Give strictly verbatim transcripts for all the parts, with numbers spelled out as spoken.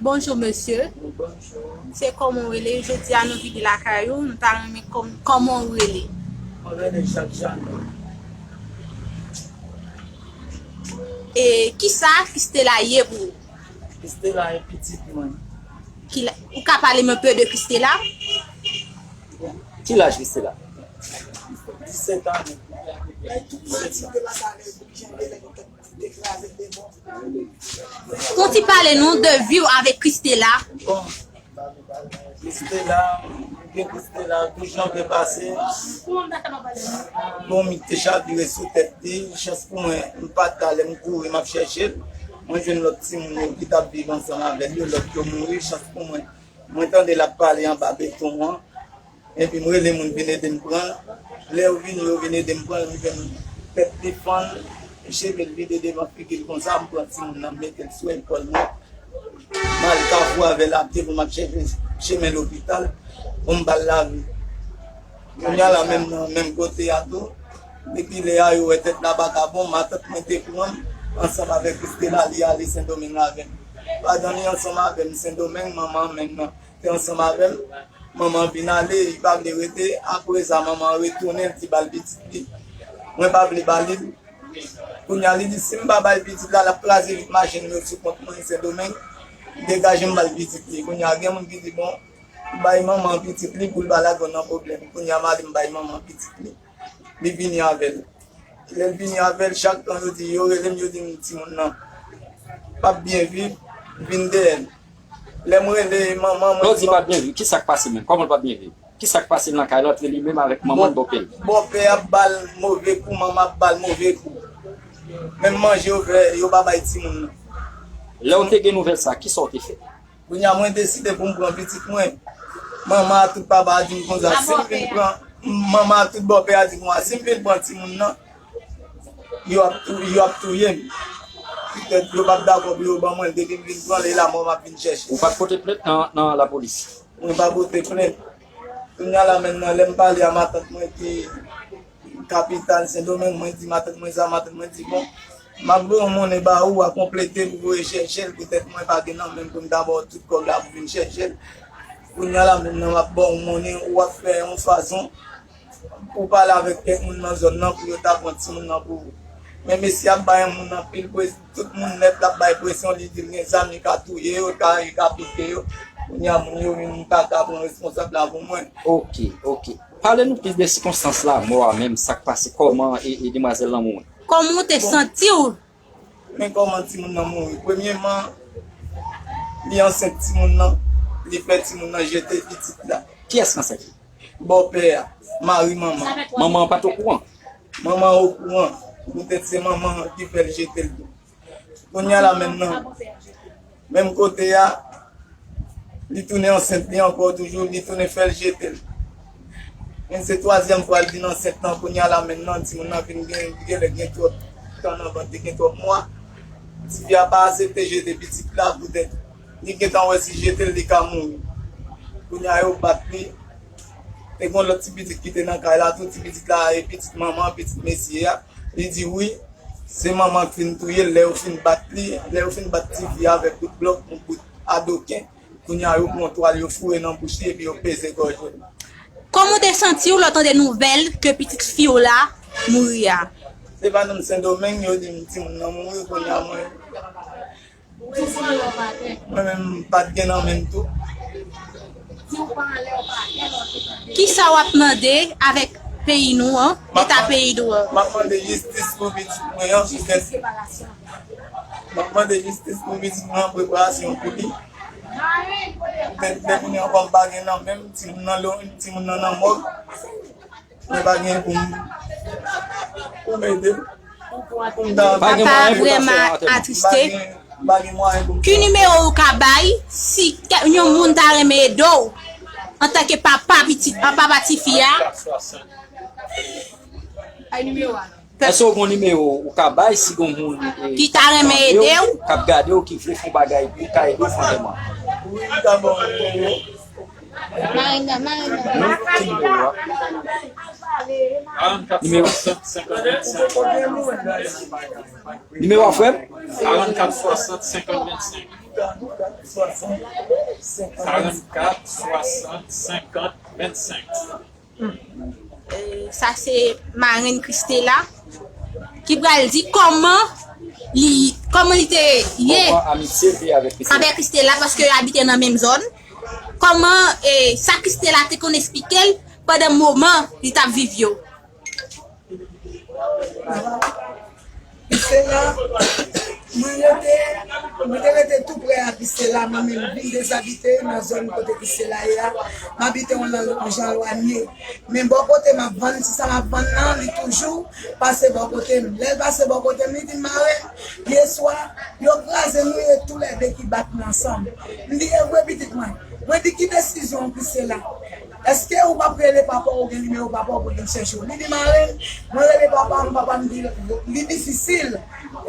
Bonjou, mesye. Bonjou. Se kòman w rele? Jodi a nou vini lakay ou, nou ta renmen kòm-, kòman w rele? Mwen rele Jacques Jeannot. E kisa Christela ye pou ou? Christela e pitit mwen. Ki la, ou ka pale m un peu de Christela? Ki laj Christela? Disèt ane. Yon ti pale nou de vi w avèk Christela. Bon, Christela, m gen Christela, tout jan byen pase. Bon, mi te chavire sou tèt li. Chans pou mwen, m pa t la, lè m kouri, m ap chèche l. Mwen jwenn lòt timoun yo ki t ap viv ansanm avè l yo, lòt yo mouri. Chans pou mwen, mwen tande l ap pale anba beton an. Epi m rele moun vin ede m pran l. Lè yo vini, yo vin ede m pran l, m jwenn tèt li fann, cheve l vide devan figi l konsa, m pran timoun nan, m mete l sou epòl mwen. M al Kafou avè l a pye pou m ap chèche chemen lopital pou m ba l lavi. Kounye a la, menm nan menm kote a tou, depi lè a, yo wè tèt la pa ka bon, matant mwen te pran m ansanm avèk Christela, li ale Sendomeng avè m. Pandan li ansanm avè m Sendomeng, manman an menm nan te ansanm avè m. Manman an vin ale, li pa vle rete. Apre sa, manman an retounen, li di ba l pitit li. Mwen pa vle ba li l. Kounye a, li di, si m pa ba l pitit la, l ap kraze vit machin yo sou kont mwen Sendomeng. Degaje m ba l pitit li. Kounye a, gen moun ki di, bon, bay manman an pitit li pou l pa lage w nan pwoblèm. Kounye a, m ale m bay manman an pitit li. Li vini avè l. Lè l vini avè l, chak tan yo di, yo rele m, yo di m, timoun nan p ap byen viv, vin dèyè l. Lè m rele manman, mwen Lè w di l p ap byen viv, ki sa k pase menm? Kòman l p ap byen viv? Ki sa k pase nan kay la antre li menm avèk manman l, bòpè l? Bòpè ap ba l move kou, manman ap ba l move kou. Menm manje yo fè, yo pa bay timoun nan. Lè w te gen nouvèl sa, ki sa w te fè? Kounye a, mwen deside pou m pran pitit mwen. Manman a tout papa a di m konsa, si m vin pran, manman a tout bòpè a di konsa, si m vin pran timoun nan, yo ap tou-, yo ap touye m. Poutèt yo p ap dakò pou yo ban mwen l, depi m vin pran l, e lanmò m ap vin chèche. Ou pa t pote plent nan, nan lapolis? Mwen pa pote plent. Kounye a la menm nan, lè m pale a matant mwen ki kapital Sendomeng, mwen di matant mwen sa, matant mwen di, bon, m ap voye yon monnen ba ou, w a konplete pou voye chèche l, poutèt mwen pa gen nan men m pou m ta ba w tout kòb la pou vin chèche l. Kounye a la menm nan, m ap ba w yon monnen, ou ap fè yon fason pou pale avèk kèk moun nan zòn nan pou yo ta pran timoun nan pou ou. Men mesye ap bay yon moun anpil pres-, tout moun nèt l ap bay presyon, li di l gen zam, li ka touye yo, li ka, li ka pike yo. Kounye a moun yo vin pa ka pran responsab la pou mwen. Ok, ok. Pale nou plis de sikonstans lanmò a menm, sa k pase, kòman e, e demwazèl lan mouri? Kòman w te Bon. santi w? Men kòman timoun nan mouri. Premyeman, li ansent timoun nan, li fè timoun nan jete pitit la. Kiyès ki ansent li? Bòpè a, mari manman. Manman an pa t okouran? Manman an okouran. Poutèt se manman an ki fè l jete l tou. Kounye a la menm nan, menm kote a, li tounen ansent li ankò toujou, li tounen fè l jete l. Men se twazyèm fwa l vin ansent lan, kounye a la menm nan, timoun nan vin gen, li genlè gen twòp tan nan vant, li gen twòp mwa. Tifi a pa aksepte jete pitit la poutèt li gentan wè si jete l, li ka mouri. Kounye a yo bat li. Te gen lòt ti pitit ki te nan kay la tou, ti pitit la e pitit manman, pitit mesye a. Li di wi, se manman k fin touye l, lè yo fin bat li, lè yo fin bat tifi a avèk bout blòk, yon bout adoken, kounye a yo pran twal, yo foure nan bouch li epi yo peze gòj li. Kòman w te santi w lè w tande nouvèl ke pitit fi w la mouri a? Se pa nan Sendomeng yo di m timoun nan mouri, kounye a mwen Mwen menm m pa t gen nan men m tou. Kisa w ap mande avèk peyi nou an, M ap leta man-, peyi nou an? M ap mande jistis pou pitit mwen an, poutèt m ap mande jistis pou pitit mwen an, preparasyon pou li. Poutèt lè kounye a ankò m pa gen nan men m, timoun nan lo-, timoun nan nan mòg. Mwen pa gen pou m, pou m ede l. Pou m ta Papa vrèman atriste. Pa gen, pa gen mwayen pou m Ki nimewo ou ka bay si kè-, yon moun ta renmen ede w antanke papa pitit, an papa tifi a? Èske w gen nimewo ou ka bay si gen moun, eh, Ki ta renmen ede w? K ap gade w, ki vle fè yon bagay pou w ka ede w frankman? Wi, m ka ba w nimewo. Marenga, marenga. Ki nimewo a? Nimewo. Nimewo a, frè m? Karannkat swasant senkant vennsenk. karannkat swasant senkant vennsenk. E, sa se marenn Christela ki pral di kòman li, kòman li te ye avèk Christela, paske yo abite nan menm zòn. Kòman, e, sa Christela te konn eksplike l pandan moman li t ap viv yo. Christela, mwen rete, mwen te rete tou prè a Christela, mwen menm vin dezabite nan zòn kote Christela ye a. M abite yon nan yon jan lwanye. Men bò kote m ap vann, ti sa m ap vann nan, li toujou pase bò kote m. Lè l pase bò kote m, li di m, "Marenn, yè swa, yo kraze nou yo toulède ki bat nou ansanm." M di, "E vre, pitit mwen?" Mwen di, "Ki desizyon w, Christela?" Èske ou p ap rele papa w, ou gen nimewo papa w pou l vin chèche w? Li di, "Marenn, mwen rele papa m, papa m di li difisil.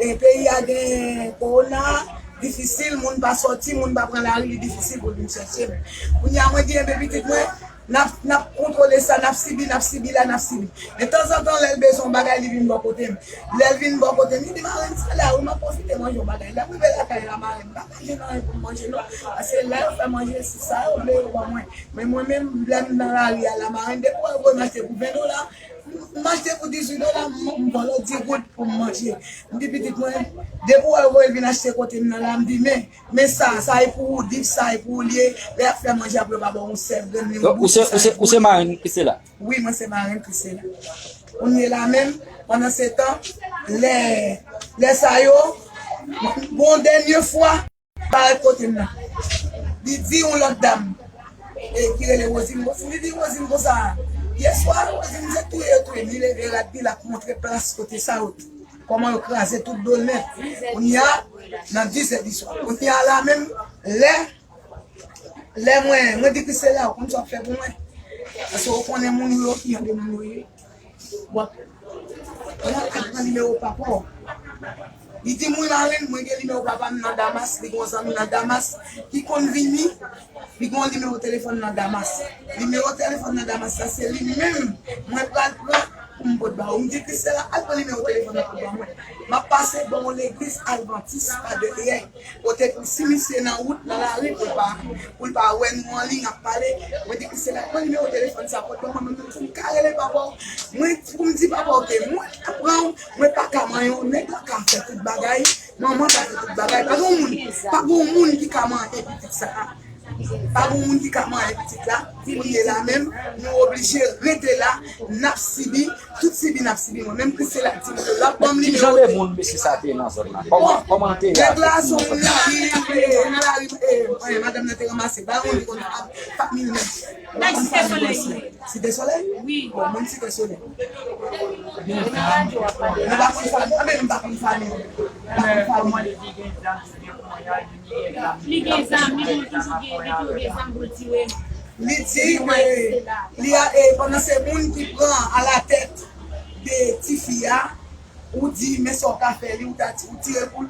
E, peyi a gen kowona, difisil, moun pa sòti, moun pa pran lari, li difisil pou l vin chèche m." Kounye a, mwen di, "Enben, pitit mwen, n ap, n ap kontwole sa, n ap sibi, n ap sibi la, n ap sibi." Men tanzantan, lè l bezwen yon bagay, li vin bò kote m. Lè l vin bò kote m, li di, "Marenn, sa la, wi, m ap pwofite manje yon bagay." Lè m rive lakay la, marenn, m pa manje nan anyen pou m manje, non. Paske lè yo fè manje, se sa yo vle yo ban mwen. Men mwen menm, lè m nan lari a la, marenn, depi w wè m achte pou ven dola, m achte pou dizuit dola, m, m ba w lòt di goud pou m manje. M di pitit mwen, depi w wè yo voye l vin achte kote m nan la, m di, "Men, men sa, sa e pou ou, Div, sa e pou ou l ye." Lè y ap fè manje, apre yo pa ba w yon sèl grenn, yon bout, sa e pou ou. Donk, ou se, ou se, ou se marenn Christela? Wi, mwen se marenn Christela. Kounye la menm, pandan se tan, lè, lè sa yo, bon, dènye fwa, parèt kote m nan. Li di yon lòt dam, e, ki rele Wozin. Wozin, li di Wozin konsa, yè swa, Wozin, se touye yo touye m. Li leve rad li, l ap montre plas kote sa yo, kòman yo kraze tout do l nèt. Kounye a, nan dizè di swa. Kounye a la menm, lè, lè mwen, mwen di Christela, ou konn sa w ap fè pou mwen? Paske ou konnen moun yo, ki jan de moun yo ye. W ap, w ap pran nimewo papa w. Li di m, "Wi, marenn, mwen gen nimewo papa m nan Damas, li gen yon zanmi nan Damas ki konn vini, li gen yon nimewo telefòn nan Damas." Nimewo telefòn nan Damas la, se li menm mwen pral pran pou m pot ba ou. M di, "Christela, al pran nimewo telefòn nan pou ba mwen." M ap pase bò yon legliz advantis pa dèyè. Kote si misye nan wout, nan lari, pou l pa, pou l pa wè nou anliy ap pale, mwen di, "Christela, pran nimewo telefòn sa, pot ban mwen, mwen menm pou m ka rele papa w." Mwen, pou m di papa w ke mwen pran w, mwen pa ka manyen w, nèg la ka fè tout bagay, manman ka fè tout bagay. Pa gen moun, pa gen moun ki ka manyen pitit sa. Pa gen moun ki ka manyen pitit la. Kounye la menm, nou oblije rete la, n ap sibi, tout sibi n ap sibi. Mwen menm Christela di m ke l ap ban m nimewo. Ki jan de moun mesye sa te ye nan zòn nan? Kòman, kòman l te ye avèk moun nan zòn nan? Nèg la se yon moun lari, e, nan lari, e, e, madanm nan te ranmase. Ba yon moun ki konn ap, ap mil mèt. Nèg Site Solèy. Site Solèy? Wi. Bon, moun Site Solèy. Nou pa konn fanmi, anben nou pa konn fanmi. Nou pa konn fanmi. Li gen zam, li toujou gen, li toujou gen zam pou l tire. Li di ke li a, e, pandan se moun ki pran alatèt de tifi a, ou di, "Men sa w ka fè li," ou ta ti-, ou tire pou l.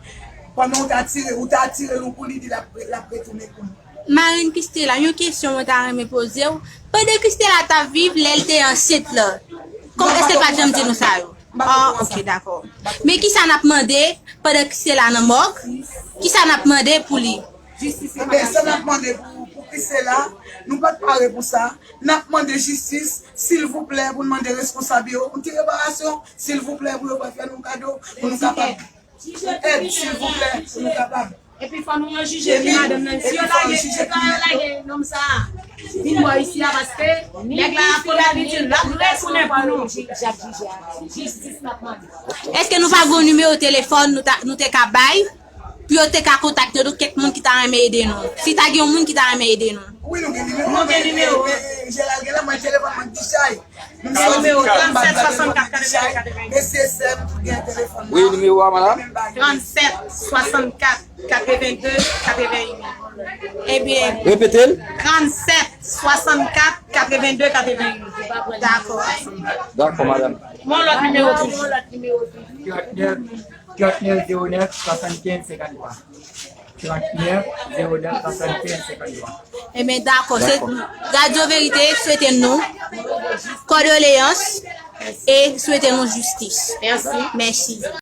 Pandan ou ta tire, ou ta tire l pou li, di l ap, l ap retounen pou nou. Marenn Christela, yon kesyon mwen ta renmen poze w. Pandan Christela t ap viv, lè l te ansent la, kòman, èske l pa t janm di nou sa yo? M pa t okonsa. Ah, ok, dakò. Men kisa n ap mande pandan Christela nan mòg? Kisa n ap mande pou li? Jistis. Enben, sa n ap mande pou, pou Christela, nou pa t pare pou sa. N ap mande jistis, silvouplè, pou n mande responsab yo yon ti reparasyon, silvouplè, pou yo pa fè nou kado, pou nou kapab. Èd, silvouplè, pou nou kapab. Epi fò nou yo jije ki madanm nan. Si yo lage, si yo lage nonm sa a vin bò isi a, paske nèg la ap komèt li di l ap retounen pou nou. Jistis n ap mande. Èske nou pa gen yon nimewo telefòn nou ta, nou te ka bay? Pou yo te ka kontakte nou, kèk moun ki ta renmen ede nou. Si ta gen yon moun ki ta renmen ede nou. Wi, nou gen nimewo. Nou gen nimewo. E, e, Jeral gen la, mwen telefòn mwen ki chay. Nimewo trannsèt swasannkat katrevende katrevende. Mesye, sè m, tout gen telefòn la. Wi, nimewo a, madanm? Trannsèt swasannkat katrevende katrevenn. Ebyen. Repete l. Trannsèt swasannkat katrevende katrevenn. Dakò. Dakò, madanm. Yon lòt nimewo toujou. Trannèf zewo nèf swasannkenz senkanntwa. Trannèf zewo nèf swasannkenz senkanntwa. Ebyen, dakò. Se Radyo Verite swete nou kondoleyans e swete nou jistis. Mèsi. Mèsi.